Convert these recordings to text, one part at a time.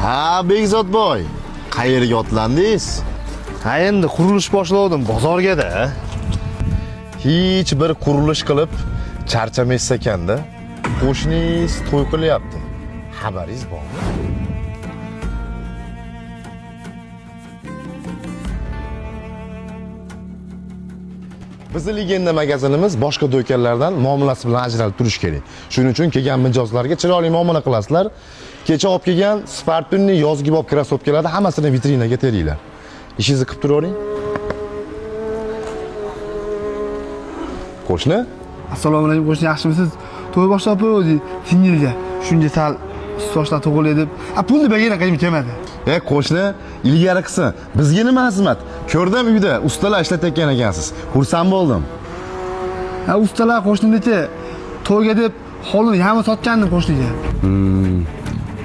Ha, Bekzodboy, qayerga otlandingiz? Ha, endi qurilish boshlavdim bozorga-da. Hech bir qurilish qilib charchamaysiz ekanda. Qo'shningiz to'y qilyapti. Xabaringiz bormi? Bizni Legenda magazinimiz boshqa do'konlardan muomalasi bilan ajralib turish kerak. Shuning uchun kelgan mijozlarga chiroyli muomala qilasizlar. Kecha olib kelgan Spartunni yozgi bob krossovkalarni hammasini vitrinaga teringlar. Ishingizni qilib turavering. Qo'shni? Assalomu alaykum qo'shni, yaxshimisiz? To'y boshlab qo'ydik singilga. Shunga sal sochlar to'g'ri deb. A pulni bergani qayim kelmadi. E qo'shni, ilgari qilsin. Bizga nima xizmat? Ko'rdim uyda ustalar ishlatayotgan ekansiz. Xursand bo'ldim. Ha, ustalar qo'shnimniki to'yga deb hovlini yarmi sotgandim qo'shniga.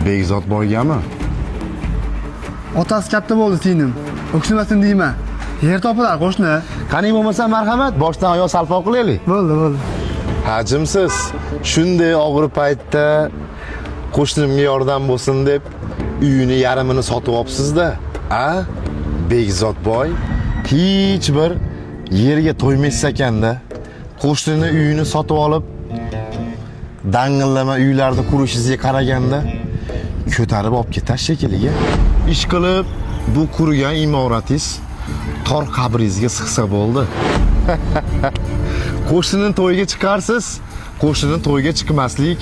Bekzod boygami? Otasi katta bo'ldi singlim. O'ksinmasin deyman. Yer topilar qo'shni. Qani bo'lmasa marhamat, boshdan oyoq salpoq qilaylik. Bo'ldi, bo'ldi. Hajimsiz. Shunday og'ir paytda qo'shnimga yordam bo'lsin deb uyini yarmini sotib olibsiz-da. A? Bekzod boy hech bir yerga to'ymaysiz ekanda. Qo'shnini uyini sotib olib dang'illama uylarni qurishingizga qaraganda ko'tarib olib ketar shekilli. Ish qilib bu qurigan imoratingiz tor qabringizga sig'sa bo'ldi. Qo'shnining to'yiga chiqarsiz, qo'shnining to'yiga chiqmaslik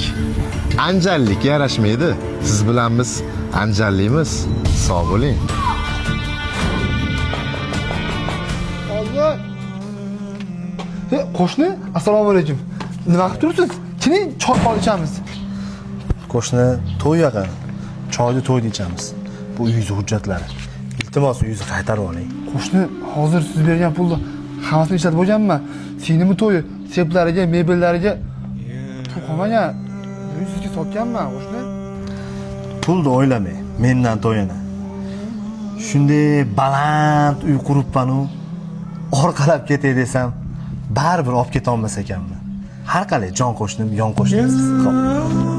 anjanlikka yarashmaydi. Siz bilan biz anjanlimiz. Sog' bo'ling. Oldi. E, qo'shni, assalomu alaykum. Nima qilib turibsiz? Keling, choy qol ichamiz. Qo'shni to'y yaqin. Choyni to'yda ichamiz. Bu uyingiz hujjatlari. Iltimos, uyingizni qaytarib oling. Qo'shni, hozir siz bergan pulni hammasini ishlatib bo'lganman. Singlimni to'yi, seplariga, mebellariga pul qolmagan. Buni sizga sotganman, qo'shni. Pulni o'ylamang, mendan to'yini. Shunday baland uy quribman-u, orqalab ketay desam, baribir olib ketolmas ekanman. Har qalay jon qo'shnim, yon qo'shnimsiz. Xo'p.